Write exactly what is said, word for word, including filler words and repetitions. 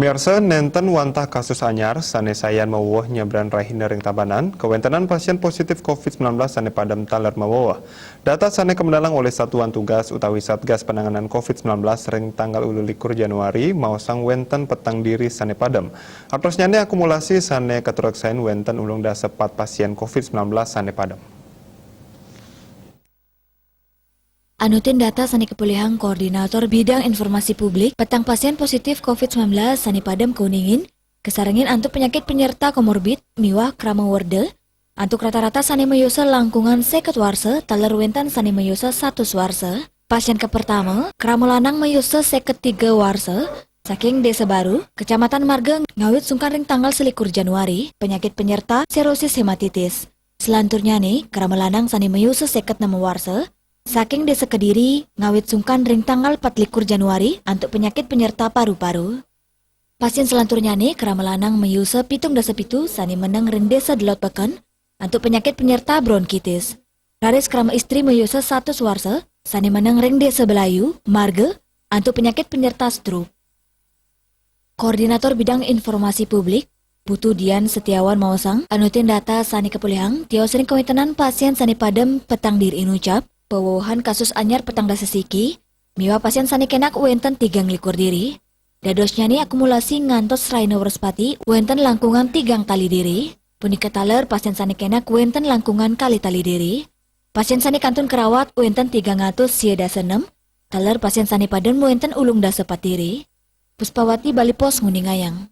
Pemirsa, nenten wantah kasus anyar sane sayan maweweh nyabran rahina ring Tabanan, kawentenan pasien positif covid sembilan belas sane padem taler maweweh. Data sane kamedalang olih Satuan Tugas utawi Satgas Penanganan covid sembilan belas ring tanggal ulu likur Januari maosang wenten petang diri sane padem. Atosnyane akumulasi sane katureksain wenten ulung dasa pat pasien covid sembilan belas sane padem. Anutin data sane kapulihang Koordinator Bidang Informasi Publik, petang pasien positif covid sembilan belas sane padem kauningin, kasarengin antuk penyakit penyerta komorbid miwah krama werda, antuk rata-rata sane mayosa langkungan seket warsa, taler wenten sane mayosa satus warsa. Pasien kapertama, krama lanang mayosa seket tiga warsa, saking Desa Baru, Kecamatan Marga, ngawit sungkan ring tanggal selikur Januari, penyakit penyerta serosis hematitis. Selanturnyane, krama lanang sane mayosa seket enam warsa, saking Desa Kediri, ngawit sungkan ring tanggal patlikur Januari, antuk penyakit penyerta paru-paru. Pasien selanturnyane, krama lanang mayosa pitung dasa pitu sane meneng ring Desa Delod Beken, antuk penyakit penyerta bronkitis. Raris krama istri mayosa satus warsa, sane meneng ring Desa Belayu, Marga, antuk penyakit penyerta stroke. Koordinator Bidang Informasi Publik, Putu Dian Setiawan maosang, anutin data sane kapulihang, tios ring kawentenan pasien sane padem petang diri inucap, pawewehan kasus anyar petang dasa siki, miwah pasien sane kenak wenten tigang likur diri. Dadosnyane akumulasi ngantos rahina Wrespati wenten langkungan tigang tali diri, punika taler pasien sane kenak wenten langkungan kalih tali diri, pasien sane kantun karawat wenten tigang atus sia dasa enem, taler pasien sane padem wenten ulung dasa pat diri. Puspawati Bali Post nguningayang.